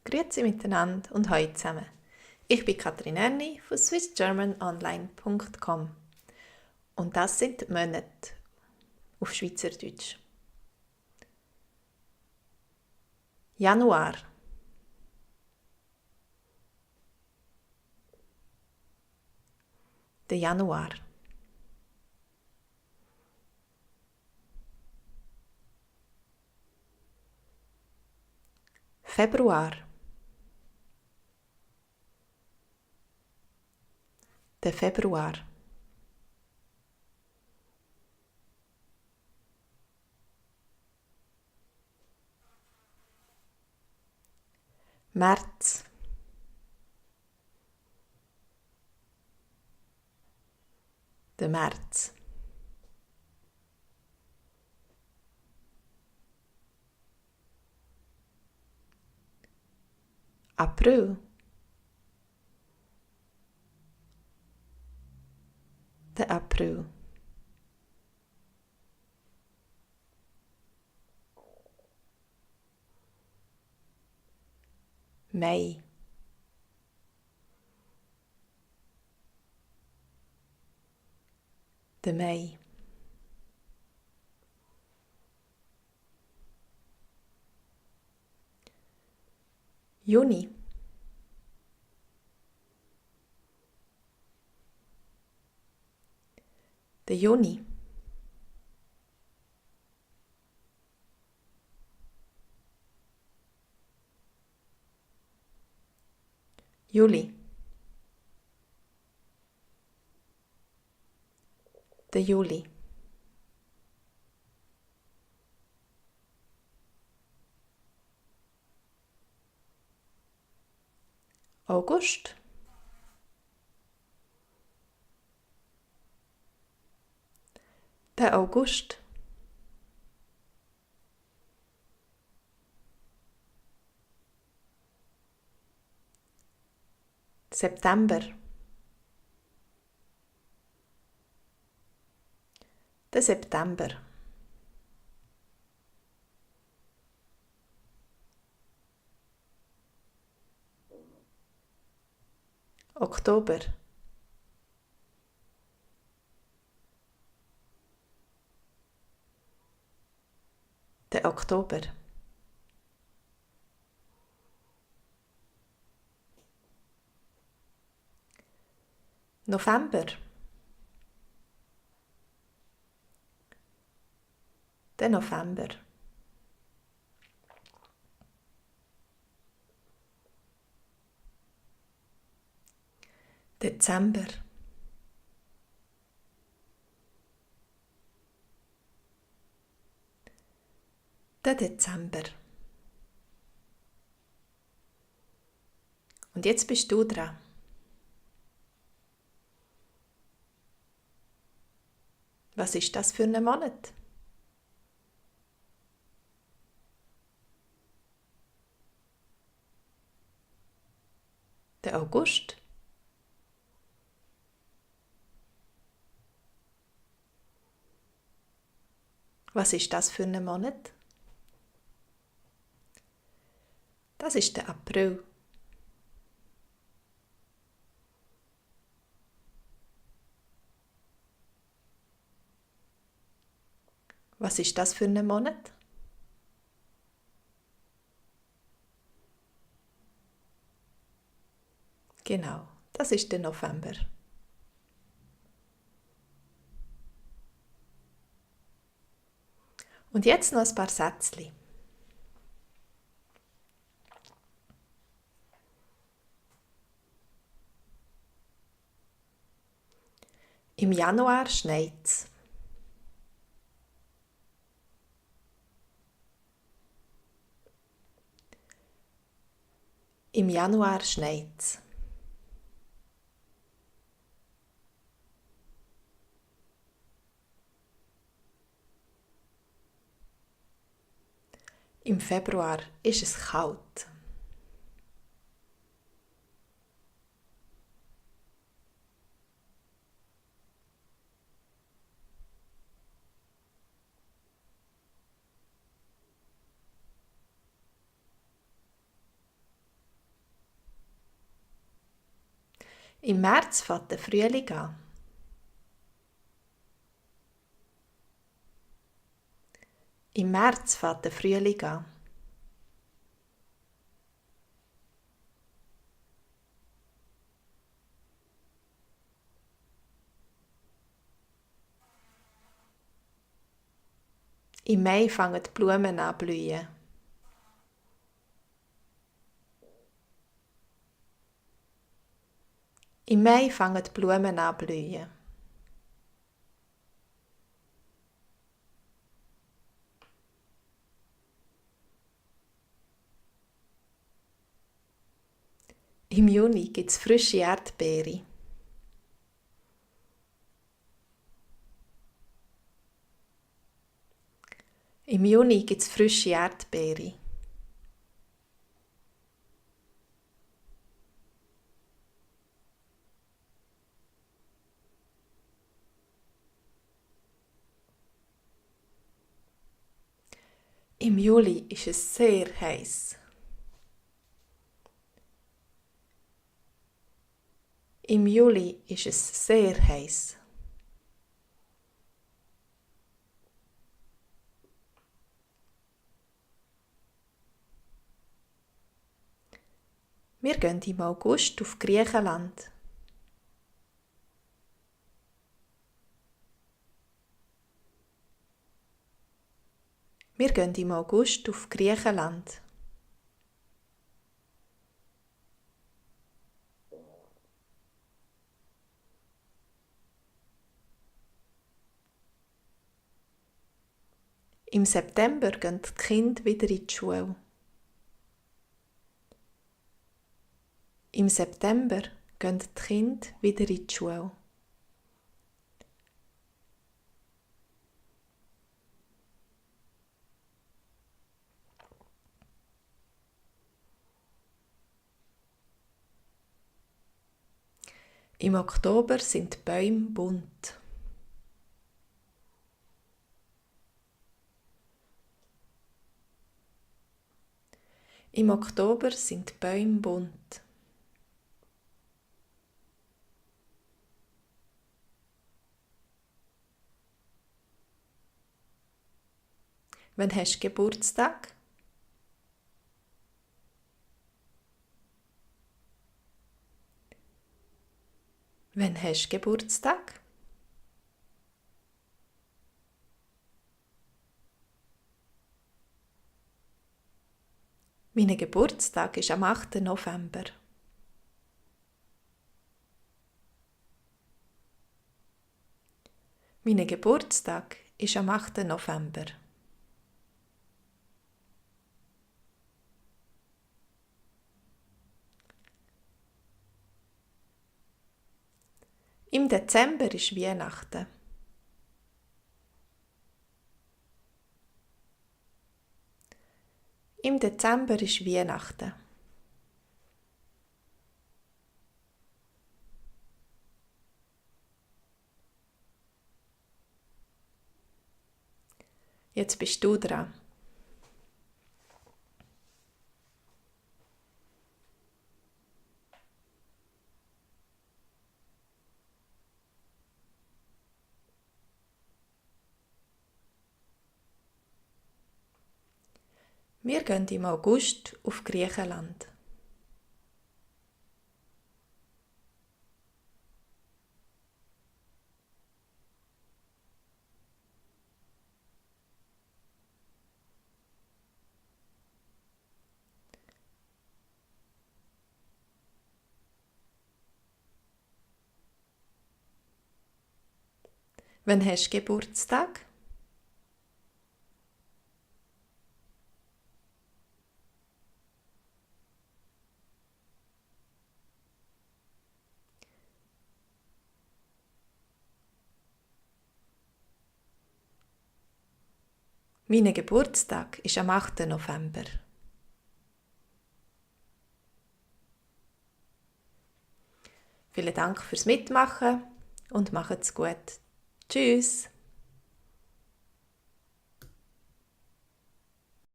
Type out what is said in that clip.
Grüezi miteinander und hallo zusammen. Ich bin Katrin Erni von swissgermanonline.com und das sind die Monate auf Schweizerdeutsch. Januar, der Januar. Februar, der Februar. März, der März. April, der April. Mai, der Mai. Juni, der Juni. Juli, der Juli. August, der August. September, der September. Oktober, der Oktober. November, der November. Dezember, der Dezember. Und jetzt bist du dran. Was ist das für ein Monat? Der August? Was ist das für ein Monat? Das ist der April. Was ist das für ein Monat? Genau, das ist der November. Und jetzt noch ein paar Sätzchen. Im Januar schneit's. Im Januar schneit's. Im Februar ist es kalt. Im März fängt der Frühling an. Im März fängt der Frühling an. Im Mai fangen die Blumen an zu blühen. Im Mai fangen die Blumen an zu blühen. Im Juni gibt es frische Erdbeere. Im Juni gibt es frische Erdbeere. Im Juli ist es sehr heiß. Im Juli ist es sehr heiß. Wir gehen im August auf Griechenland. Wir gehen im August auf Griechenland. Im September gehen die Kinder wieder in die Schule. Im September gehen die Kinder wieder in die Schule. Im Oktober sind die Bäume bunt. Im Oktober sind die Bäume bunt. Wann hast du Geburtstag? Wann hast du Geburtstag? Mein Geburtstag ist am 8. November. Mein Geburtstag ist am 8. November. Im Dezember ist Weihnachten. Im Dezember ist Weihnachten. Jetzt bist du dran. Wir gehen im August auf Griechenland. Wann hast du Geburtstag? Mein Geburtstag ist am 8. November. Vielen Dank fürs Mitmachen und macht's gut. Tschüss!